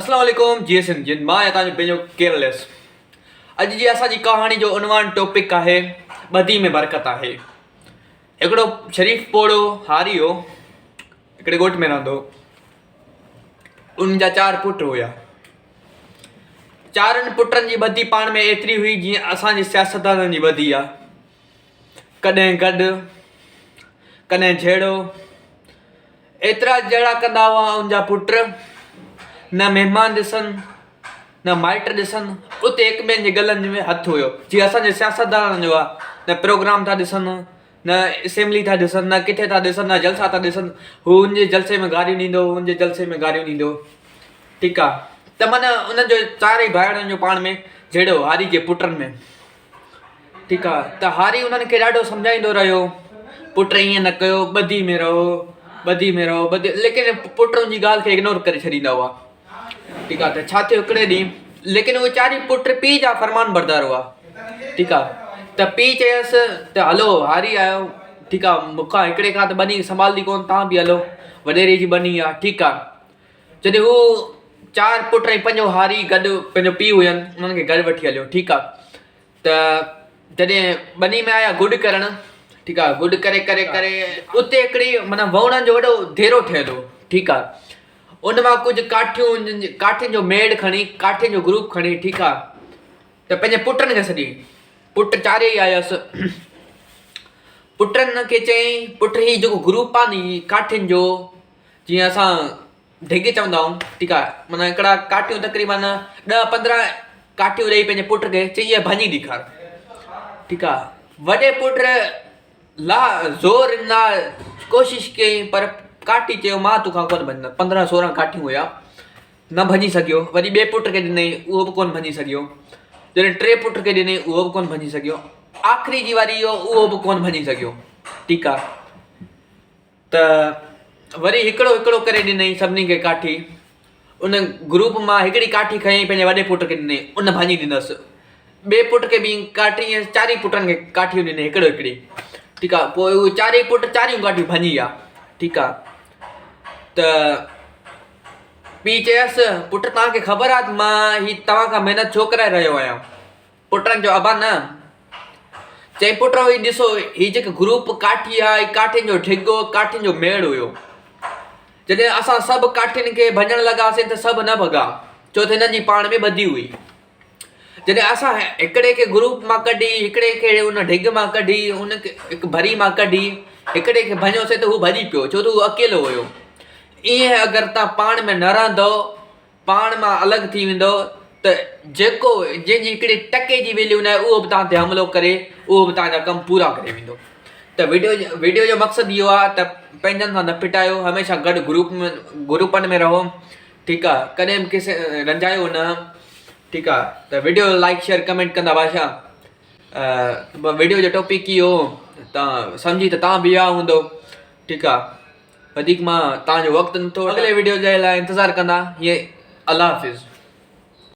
اسلام عليڪم جي سنڌ جن مان آهيان توهان جو پنهنجو ڪيئرليس اڄ جي اسان جي ڪهاڻي جو عنوان ٽاپڪ آهي ٻڌي ۾ برڪت آهي هڪڙو شريف پوڙهو هاري هو هڪڙي ڳوٺ ۾ رهندو هو ان جا چار پٽ هيا چارن پٽن جي ٻڌي پاڻ ۾ ايتري هئي جيئن اسان جي سياستدانن جي ٻڌي آهي ڪڏهن گڏ ڪڏهن جهيڙو ايترا جهيڙا ڪندا هئا ان جا پٽ نه مهمان ڏسن نه مائٽ ڏسن اتي هڪ ٻئي جي ڳلن ۾ هٿ هيو جيئن اسان جي سياستدانن جو آهي نه پروگرام ٿا ڏسن نه اسيمبلي ٿا ڏسن نه ڪٿي ٿا ڏسن نه جلسا ٿا ڏسن هو ان جي جلسي ۾ گاريون ڏيندو هو ان جي جلسي ۾ گاريون ڏيندو ٺيڪ آهي ته معنيٰ انهن جو چارئي ڀائرن جو پاڻ ۾ جهيڙو هاري جي پٽن ۾ ٺيڪ آ ته هاري انهن کي ڏاڍو سمجهائيندو رهيو پٽ ائين نه ڪيو ٻڌي ۾ رهو ٻڌي ۾ رهو ٻڌي ليڪن پٽ ان جي ڳالهه کي اگنور ڪري ڇڏيندا هئا ٺيڪ آ ته ڇا ٿيو هڪڙي ڏينهن ليڪن اهي چارئي پٽ پيء جا فرمان بردار هئا ٺيڪ آ ته پيء چيس ته هلو هاري آيو ٺيڪ آ مون کان هڪڙي کان ته ٻني سنڀالندي ڪونه توهان به هلو وڏيري جي ٻني آ ٺيڪ آ جڏهن هو چار پٽ ۽ پنجون هاري گڏ پنهنجو پيء هين انهن کي گڏ وٺي هليو ٺيڪ آ ته جڏهن ٻني ۾ آيا گڏ ڪرڻ ٺيڪ آ گڏ ڪري ڪري ڪري اتي هڪڙي معنيٰ ووڻن جو وڏو ديرو ٺهيل هو ٺيڪ آ ان مان ڪجهه ڪاٺيون ڪاٺين جو ميڙ کڻي ڪاٺين جو گروپ کڻي ٺيڪ آ ته پنهنجي پٽن کي سڏي پٽ چارئي آيس پٽن کي چيائين پٽ هي جيڪو گروپ آ ني ڪاٺين جو جيئن اسان ڍڳ چوندا آهيون ٺيڪ آهي معنيٰ هڪڙا ڪاٺيون تقريبن ڏهه پندرهن ڪاٺيون ڏئي پنهنجي پٽ کي چئي اهي ڀڃي ڏيکار ٺيڪ آهي وڏي پٽ لا زور ڏنا ڪوشش ڪيائين پر ڪاٺي چيو مان توکان ڪونه ڀڃندس پندرهن سورهن ڪاٺيون هيا نه ڀڃي سگهيو وري ٻئي پٽ کي ڏنائين اهو به ڪونه ڀڃي سگهيو جڏهن ٽي پٽ کي ڏنائين اهو به ڪونه ڀڃي سگهيو آخري جي واري اهو اهو به ڪونه ڀڃي سگهيو ٺيڪ آهي ته وري هڪڙو هڪڙو ڪري ڏنائين سڀني کي ڪاٺي. ان گروپ مان هڪڙي ڪاٺي کنئي پنهنجي وڏي پٽ کي ڏنائين ان ڀڃي ڏنس. ٻئي پٽ کي به ڪاٺي ائين چارئي پٽن کي ڪاٺيون ڏنائين هڪڙو هڪڙي ٺيڪ آ پوء اهي چارئي پٽ چاريون ڪاٺيون ڀڃي ويا ٺيڪ آ ته پيء چيس پٽ توهان کي خبر آ ته مان هي توهان کان محنت ڇو ڪرائي رهيو آهيان. پٽن چيو ابا نه. چيائين پٽ هي ڏسو هي جيڪي گروپ ڪاٺي آ هي ڪاٺين جو ڍڳ هو ڪاٺين جو ميڙ هيو. جڏهن اسان سڀ ڪاٺين کي ڀڃڻ لڳاسين ته سڀ نه ڀڳا ڇو ته هنن جي پاڻ ۾ ٻڌي هئي. جڏهن اسان هڪڙي کي گروپ مان ڪڍي هڪڙي کي ان ڍڳ مان ڪڍي ان کي هڪ ڀري مان ڪڍي هڪڙي کي ڀڃيوسين ته هو ڀڄي پيو ڇو ته هو اڪيلو هيو. ائين اگر توهان پاڻ ۾ نه رهندؤ پاڻ مان الڳ ٿي ويندؤ ته جيڪو جنهن جي هڪڙي ٽڪي جي ويليو ناهي اهو به توهان تي حملو ڪري اهو به توهان جا ڪم پورا ڪري ويندو ته ويڊيو ويڊيو جو مقصد اهو آهي ته پنهنجن سان نه ڦٽايو هميشه گڏ گروپ ۾ گروپن ۾ رهو ٺيڪ آهي ڪڏهن به ڪسي رنجايو نه ٺيڪ آهي ته ويڊيو لائڪ شيئر ڪمينٽ ڪندا بادشاهه ويڊيو جو ٽاپڪ اهو تان سمجهي ته تان به ويا هوندو ٺيڪ آهي وڌيڪ مان توهان جو وقت نٿو اڳلي ويڊيو جي لاء انتظار ڪندا هي الله حافظ.